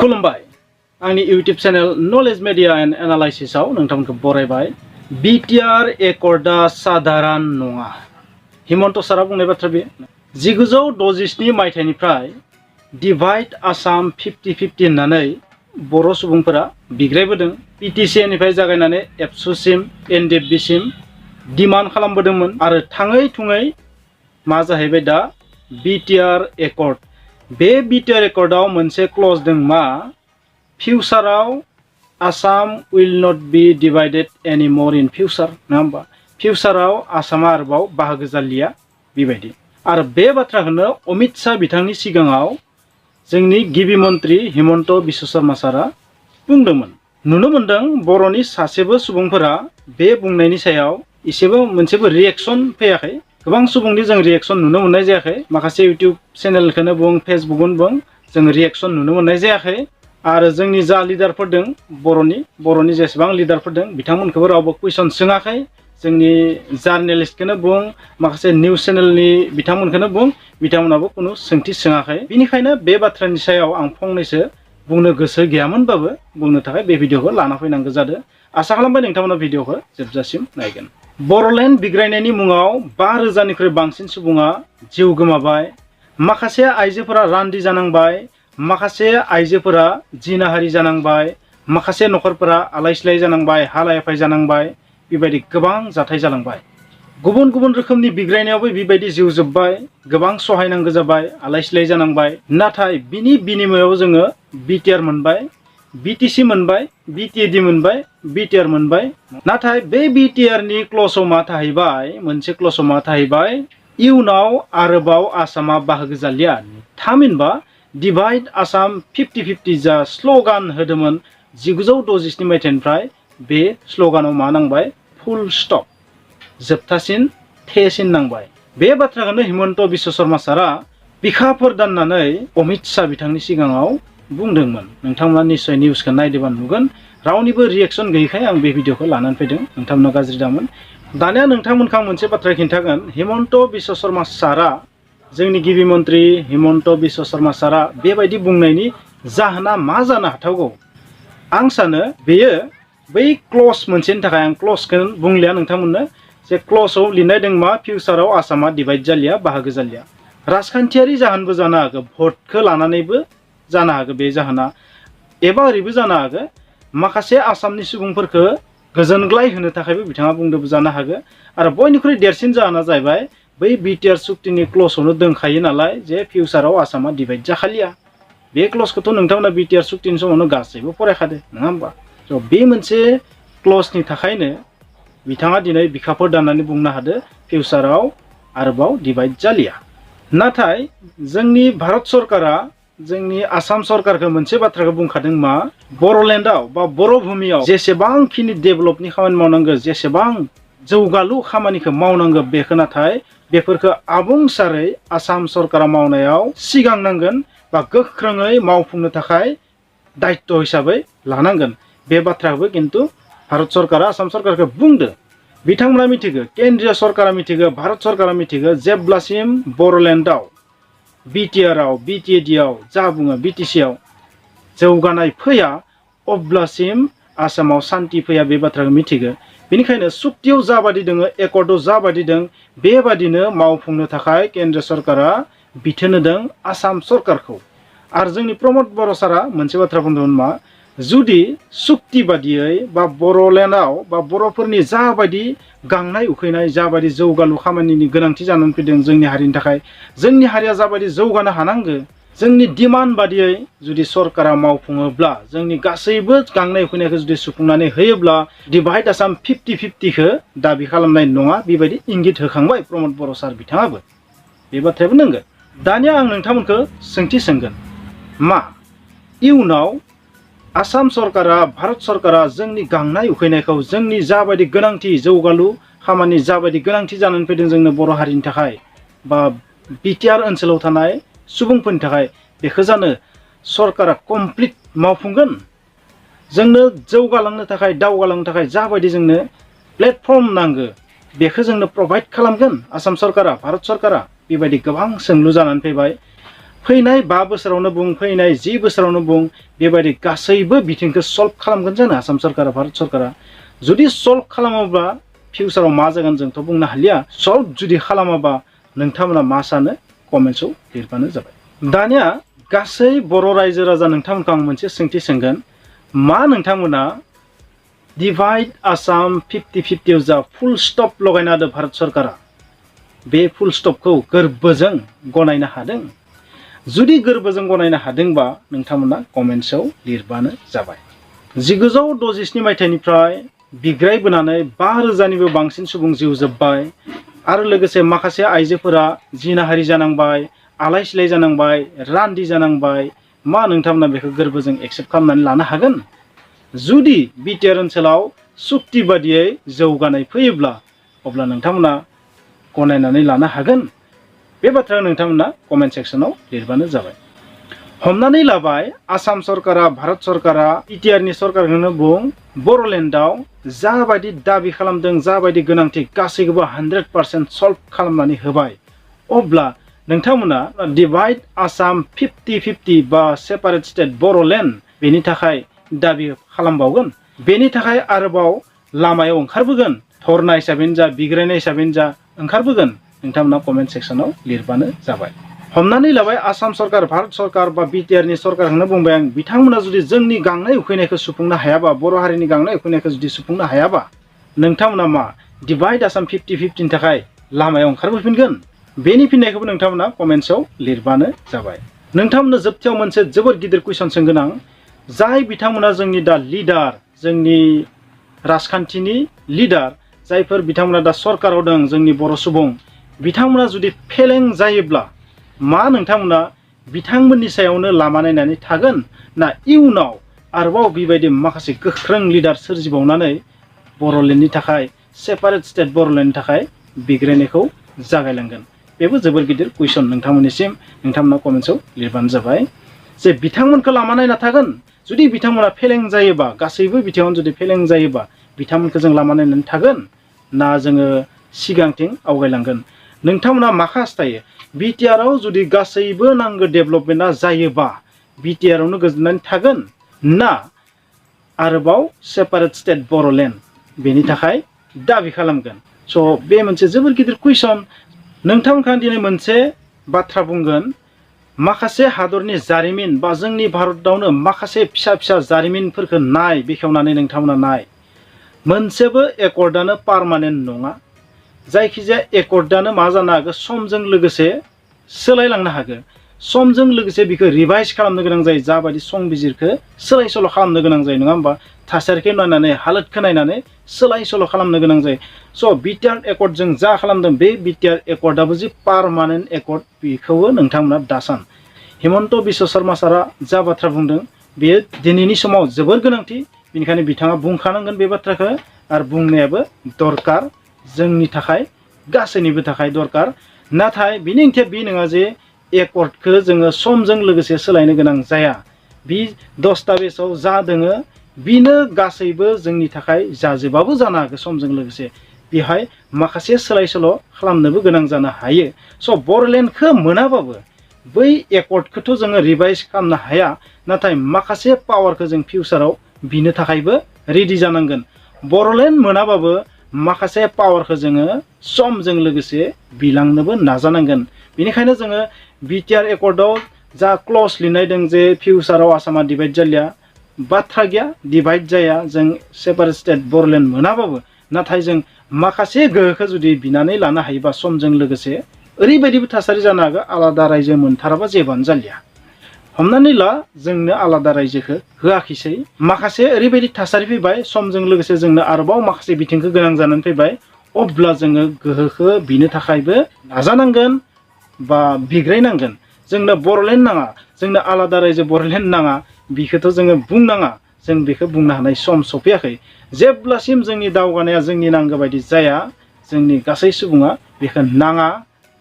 खुलुमबाय आंनि YouTube channel knowledge media and analysis आव नोंथांमोनखौ बरायबाय। बीटीआर एकर्डा साधारण नङा। हिमन्त सारा बुंनाय बाथ्रा बे 1967 मायथाइनिफ्राय डिवाइड आसाम 50-50 होननानै बर' सुबुंफोरा बिग्रायबोदों। पीटीसी निफ्राय जागायनानै एबसुसिम एनडिएफबि सिम डिमान्ड खालामबोदोंमोन आरो थाङै थुङै मा जाहैबाय दा बीटीआर एकर्ड। बे बीटीआर एकर्डआव मोनसे क्लज दं मा फिउचाराव Assam will not be divided any more in future नङा होमबा। फिउचाराव आसामा आरोबाव बाहागो जालिया बेबायदि। आरो बे बाथ्राखौनो अमित शाह बिथांनि सिगाङाव जोंनि गिबि मन्त्रि हिमन्त बिश्व शर्मा सारा बुंदोंमोन। नुनो मोनदों बर'नि सासेबो सुबुंफोरा बे बुंनायनि सायाव एसेबो मोनसेबो रिएक्शन फैयाखै। गोबां सुबुंनि जों रिएक्शन नुनो मोननाय जायाखै। माखासे इउट्यूब चेनेलखौनो बुं फेसबुकआवनो बुं जों रिएक्शन नुनो मोननाय जायाखै। आरो जोंनि जा लिडारफोर दं बर'नि जेसेबां लिडारफोर दं बिथांमोनखौबो रावबो कुइसन सोङाखै। जोंनि जार्नेलिस्टखौनो बुं माखासे निउज चेनेलनि बिथांमोनखौनो बुं बिथांमोनाबो खुनु सोंथि सोङाखै। बेनिखायनो बे बाथ्रानि सायाव आं फंनैसो बुंनो गोसो गैयामोनबाबो बुंनो थाखाय बे भिडिअखौ लाना फैनांगौ जादों। आसा खालामबाय नोंथांमोना भिडिअखौ जोबजासिम नायगोन। बर'लेण्ड बिग्रायनायनि मुङाव 5,000 निख्रुइ बांसिन सुबुङा जिउ गोमाबाय। माखासे आइजोफोरा रान्दि जानांबाय, माखासे आइजोफोरा जिनाहारि जानांबाय, माखासे नखरफोरा आलाय-सिलाय जानांबाय, हालाय-हाफाय जानांबाय। बेबायदि गोबां जाथाय जालांबाय। गुबुन गुबुन रोखोमनि बिग्रायनायावबो बेबायदि जिउ जोबबाय, गोबां सहायनांगौ जाबाय, आलाय-सिलाय जानांबाय। नाथाय बिनि बिनिमयाव जोङो बीटीआर मोनबाय, बीटीसी मोनबाय, बीटीएडी मोनबाय, बीटीआर मोनबाय। नाथाय बे बीटीआरनि क्लजआव मा थाहैबाय, मोनसे क्लजआव मा थाहैबाय, इयुनाव आरोबाव आसामा बाहागो जालिया। थामहिनबा डिवाइड आसाम 50-50 जा स्ल'गान होदोंमोन 1967 मायथाइनिफ्राय बे स्ल'गानाव मा नांबाय, फुल स्टप, जोबथासिन थेसिन नांबाय। बे बाथ्राखौनो हिमन्त बिश्व शर्मा सारा बिखाफोर दाननानै अमित शाह बिथांनि सिगाङाव बुंदोंमोन। नोंथांमोना निश्चय निउसखौ नायदोंबा नुगोन। रावनिबो रिएक्शन गैयैखाय आं बे भिडिअखौ लानानै फैदों। नोंथांमोना गाज्रि दामोन। दानिया नोंथांमोनखौ आं मोनसे बाथ्रा खिन्थागोन। हिमन्त बिश्व शर्मा सारा जोंनि गिबि मन्त्रि हिमन्त बिश्व शर्मा सारा बेबायदि बुंनायनि जाहोना मा जानो हाथावगौ। आं सानो बेयो बै क्लज मोनसेनि थाखाय। आं क्लजखौ बुंलिया नोंथांमोननो। जे क्लजआव लिरनाय दं मा फिउचाराव आसामा डिवाइड जालिया, बाहागो जालिया। राजखान्थियारि जाहोनबो जानो हागौ, भटखौ लानानैबो जानो हागौ बे जाहोना। एबा ओरैबो जानो हागौ माखासे आसामनि सुबुंफोरखौ गोजोनग्लाय होनो थाखायबो बिथाङा बुंदोंबो जानो हागौ। आरो बयनिख्रुइ देरसिन जाहोना जाहैबाय बै बीटीआर सुक्तिनि क्लजआवनो दंखायो नालाय जे फिउचाराव आसामा डिवाइड जाखालिया। बे क्लजखौथ' नोंथांमोना बीटीआर सुक्तिनि समावनो गासैबो फरायखादो नङा होमबा। स' बे मोनसे क्लजनि थाखायनो बिथाङा दिनै बिखाफोर दाननानै बुंनो हादो फिउचाराव आरोबाव डिवाइड जालिया। नाथाय जोंनि भारत सरकारा जोंनि आसाम सरकारखौ मोनसे बाथ्राखौ बुंखादों मा बर'लेण्डआव बा बर' भूमियाव जेसेबांखिनि डेभेलपनि खामानि मावनांगौ, जेसेबां जौगालु खामानिखौ मावनांगौ बेखौ नाथाय बेफोरखौ आबुंसारै आसाम सरकारा मावनायाव सिगांनांगोन बा गोख्रोङै मावफुंनो थाखाय दायित्व हिसाबै लानांगोन। बे बाथ्राखौबो खिन्थु भारत सरकारा आसाम सरकारखौ बुंदों। बिथांमोना मिथिगौ, केन्द्रीय सरकारा मिथिगौ, भारत सरकारा मिथिगौ जेब्लासिम बर'लेण्डआव बीटीआरआव बीटीएडीआव जा बुङो बीटीसीआव जौगानाय फैया अब्लासिम आसामाव सान्ति फैया बे बाथ्राखौ मिथिगौ। बेनिखायनो सुक्तियाव जाबादि दङ, एकर्डआव जाबादि दं बेबादिनो मावफुंनो थाखाय केन्द्र सरकारा बिथोन होदों आसाम सरकारखौ। आरो जोंनि प्रमद बर' सारा मोनसे बाथ्रा बुंदोंमोन मा जुदि सुक्ति बादियै बा बर'लेण्डआव बा बर'फोरनि जाबायदि गांनाय उखैनाय, जाबायदि जौगालु खामानिनि गोनांथि जानानै फैदों जोंनि हारिनि थाखाय, जोंनि हारिया जाबायदि जौगानो हानांगौ, जोंनि डिमान्ड बादियै जुदि सरकारा मावफुङोब्ला, जोंनि गासैबो गांनाय उखैनायखौ जुदि सुफुंनानै होयोब्ला डिवाइड आसाम 50-50खौ दाबि खालामनाय नङा बेबायदि इंगित होखांबाय प्रमद बर' सार बिथाङाबो। बे बाथ्रायाबो नंगौ। दानिया आं नोंथांमोनखौ सोंथि सोंगोन मा इयुनाव आसाम सरकारा, भारत सरकारा जोंनि गांनाय उखैनायखौ, जोंनि जाबायदि गोनांथि जौगालु खामानि जाबायदि गोनांथि जानानै फैदों जोंनो बर' हारिनि थाखाय बा बीटीआर ओनसोलाव थानाय सुबुंफोरनि थाखाय, बेखौ जानो सरकारा कमप्लिट मावफुंगोन? जोंनो जौगालांनो थाखाय, दावगालांनो थाखाय जाबायदि जोंनो प्लेटफर्म नांगौ बेखौ जोंनो प्रभाइड खालामगोन आसाम सरकारा, भारत सरकारा? बेबायदि गोबां सोंलु जानानै फैबाय। फैनाय 5 बोसोरावनो बुं फैनाय 10 बोसोरावनो बुं बेबायदि गासैबो बिथिंखौ सल्भ खालामगोन जानो आसाम सरकारा भारत सरकारा जुदि सल्भ खालामोब्ला फिउचाराव मा जागोन जोंथ' बुंनो हालिया सल्भ जुदि खालामाबा नोंथांमोना मा सानो कमेन्ट्सआव लिरबानो जाबाय दानिया गासै बर' रायजो राजा नोंथांमोनखौ आं मोनसे सोंथि सोंगोन मा नोंथांमोना डिवाइड आसाम 50-50 जा फुल स्टप लगायना होदों भारत सरकारा बे फुल स्टपखौ गोरबोजों गनायनो हादों जुदि गोरबोजों गनायनो हादोंबा नोंथांमोना कमेन्ट्सआव लिरबानो जाबाय 1967 मायथाइनिफ्राय बिग्रायबोनानै 5,000निबो बांसिन सुबुं जिउ जोब्बाय आरो लोगोसे माखासे आइजोफोरा जिनाहारि जानांबाय आलाय सिलाय जानांबाय रान्दि जानांबाय मा नोंथांमोना बेखौ गोरबोजों एक्सेप्ट खालामनानै लानो हागोन जुदि बिटिआर ओनसोलाव सुक्ति बादियै जौगानाय फैयोब्ला अब्ला नोंथांमोना गनायनानै लानो हागोन बे बाथ्राखौ नोंथांमोना कमेन्ट सेक्सनाव लिरबानो जाबाय हमनानै लाबाय आसाम सरकारा भारत सरकारा बिटिआरनि सरकारखौनो बुं बर'लेण्डआव जाबायदि दाबि खालामदों जाबायदि गोनांथि गासैखौबो 100% सल्भ खालामनानै होबाय अब्ला नोंथांमोना डिवाइड आसाम 50-50 बा सेपारेट स्टेट बर'लेण्ड बेनि थाखाय दाबि खालामबावगोन बेनि थाखाय आरोबाव लामायाव ओंखारबोगोन धरना हिसाबैनो जा बिग्रायनाय हिसाबैनो जा ओंखारबोगोन नोंथांमोना कमेन्ट सेक्सनाव लिरबानो जाबाय हमनानै लाबाय आसाम सरकार भारत सरकार बा बिटिआरनि सरकारखौनो बुंबाय आं बिथांमोना जुदि जोंनि गांनाय उखैनायखौ सुफुंनो हायाबा बर' हारिनि गांनाय उखैनायखौ जुदि सुफुंनो हायाबा नोंथांमोना मा डिवाइड आसाम 50-50 नि थाखाय लामायाव ओंखारबोफिनगोन बेनि फिननायखौबो नोंथांमोना कमेन्ट्सआव लिरबानो जाबाय नोंथांमोननो जोबथियाव मोनसे जोबोर गिदिर कुइसन सोंगोन आं जाय बिथांमोना जोंनि दा लिडार जोंनि राजखान्थिनि लिडार जायफोर बिथांमोना दा सरकाराव दं जोंनि बर' सुबुं बिथांमोना जुदि फेलें जायोब्ला मा नोंथांमोना बिथांमोननि सायावनो लामा नायनानै थागोन ना इयुनाव आरोबाव बेबायदि माखासे गोख्रों लिडार सोरजिबावनानै बर'लेण्डनि थाखाय सेपारेट स्टेट बर'लेण्डनि थाखाय बिग्रायनायखौ जागायलांगोन बेबो जोबोर गिदिर कुइसन नोंथांमोननिसिम नोंथांमोना कमेन्ट्सआव लिरबानो जाबाय जे बिथांमोनखौ लामा नायना थागोन जुदि बिथांमोना फेलें जायोबा गासैबो बिथिङावनो जुदि फेलें जायोबा बिथांमोनखौ जों लामा नायनानै थागोन ना जोङो सिगांथिं आवगायलांगोन नोंथांमोना मा हास्थायो बिटिआरआव जुदि गासैबो नांगौ डेभेलपमेन्टआ जायोबा बिटिआरआवनो गोजोननानै थागोन ना आरोबाव सेपारेट स्टेट बर'लेण्ड बेनि थाखाय दाबि खालामगोन स' बे मोनसे जोबोर गिदिर कुइसन नोंथांमोनखा दिनै मोनसे बाथ्रा बुंगोन माखासे हादरनि जारिमिन बा जोंनि भारतआवनो माखासे फिसा फिसा जारिमिनफोरखौ नाय बेखेवनानै नोंथांमोना नाय मोनसेबो एकर्डआनो पार्मानेन्ट नङा जायखिजाया एकर्डआनो मा जानो हागौ समजों लोगोसे सोलायलांनो हागौ समजों लोगोसे बेखौ रिभाइज खालामनो गोनां जायो जाबायदि संबिजिरखौ सोलाय सोल' खालामनो गोनां जायो नङा होमबा थासारिखौ नायनानै हालोदखौ नायनानै सोलाय सोल' खालामनो गोनां जायो स' बिटिआर एकर्डजों जा खालामदों बे बिटिआर एकर्डआबो जि पार्मानेन्ट एकर्ड बेखौबो नोंथांमोना दासान हिमन्त बिश्व शर्मा सारा जा बाथ्रा बुंदों बेयो दिनैनि समाव जोबोर गोनांथि बेनिखायनो बिथाङा बुंखानांगोन बे बाथ्राखौ आरो बुंनायाबो दरकार जोंनि थाखाय गासैनिबो थाखाय दरकार नाथाय बिनि ओंथिया बे नङा जे एकर्डखौ जोङो समजों लोगोसे सोलायनो गोनां जाया बि दस्तावेजाव जा दोङो बिनो गासैबो जोंनि थाखाय जाजोबाबो जानो हागौ समजों लोगोसे बेहाय माखासे सोलाय सोल' खालामनोबो गोनां जानो हायो स' बर'लेण्डखौ मोनाबाबो बै एकर्डखौथ' जोङो रिभाइज खालामनो हाया नाथाय माखासे पावारखौ जों फिउचाराव बिनो थाखायबो रेडि जानांगोन बर'लेण्ड मोनाबाबो माखासे पावारखौ जोङो समजों लोगोसे बिलांनोबो नाजानांगोन बेनिखायनो जोङो बिटिआर एकर्डआव जा क्लज लिरनाय दं जे फिउचाराव आसामा डिभाइड जालिया बाथ्रा गैया डिभाइड जाया जों सेपारेट स्टेट बर'लेण्ड मोनाबाबो नाथाय जों माखासे गोहोखौ जुदि बिनानै लानो हायोबा समजों लोगोसे ओरैबायदिबो थासारि जानो हागौ आलादा रायजो मोनथाराबा जेबोआनो जालिया हमनानै ला जोंनो आलादा रायजोखौ होआखैसै माखासे ओरैबायदि थासारि फैबाय समजों लोगोसे जोंनो आरोबाव माखासे बिथिंखौ गोनां जानानै फैबाय अब्ला जोङो गोहोखौ बिनो थाखायबो नाजानांगोन बा बिग्रायनांगोन जोंनो बर'लेण्ड नाङा जोंनो आलादा रायजो बर'लेण्ड नाङा बेखौथ' जोङो बुंनाङा जों बेखौ बुंनो हानाय सम सफैयाखै जेब्लासिम जोंनि दावगानाया जोंनि नांगौ बायदि जाया जोंनि गासै सुबुङा बेखौ नाङा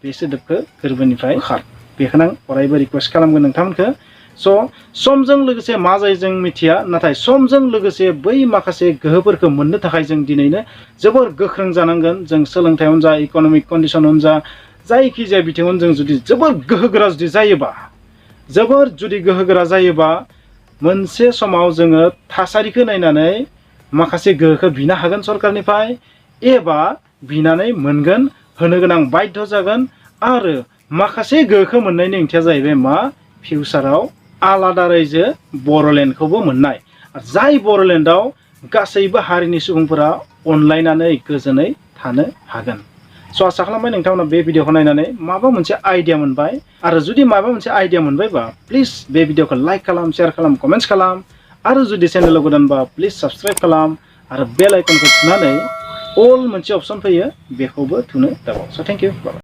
बे सोदोबखौ गोरबोनिफ्राय खार बेखौनो आं अरायबो रिक्वेस्ट खालामगोन नोंथांमोनखौ स' समजों लोगोसे मा जायो जों मिथिया नाथाय समजों लोगोसे बै माखासे गोहोफोरखौ मोननो थाखाय जों दिनैनो जोबोर गोख्रों जानांगोन जों सोलोंथायावनो जा इक'नमिक कन्डिसनावनो जा जायखिजाया बिथिङावनो जों जुदि जोबोर गोहोगोरा जुदि जायोबा जोबोर जुदि गोहोगोरा जायोबा मोनसे समाव जोङो थासारिखौ नायनानै माखासे गोहोखौ बिनो हागोन सरकारनिफ्राय एबा बिनानै मोनगोन होनो गोनां बाध्य जागोन आरो माखासे गोहोखौ मोननायनि ओंथिया जाहैबाय मा फिउचाराव आलादा रायजो बर'लेण्डखौबो मोननाय जाय बर'लेण्डआव गासैबो हारिनि सुबुंफोरा अनलायनानै गोजोनै थानो हागोन। स' आसा खालामबाय नोंथांमोना बे भिडिअखौ नायनानै माबा मोनसे आइडिया मोनबाय आरो जुदि माबा मोनसे आइडिया मोनबायबा प्लिज बे भिडिअखौ लाइक खालाम शेयार खालाम कमेन्ट्स खालाम आरो जुदि चेनेलाव गोदानबा प्लिज साबस्क्राइब खालाम आरो बेल आइकनखौ थुनानै अल मोनसे अपसन फैयो बेखौबो थुनो दाबाव। स' थेंक इउ।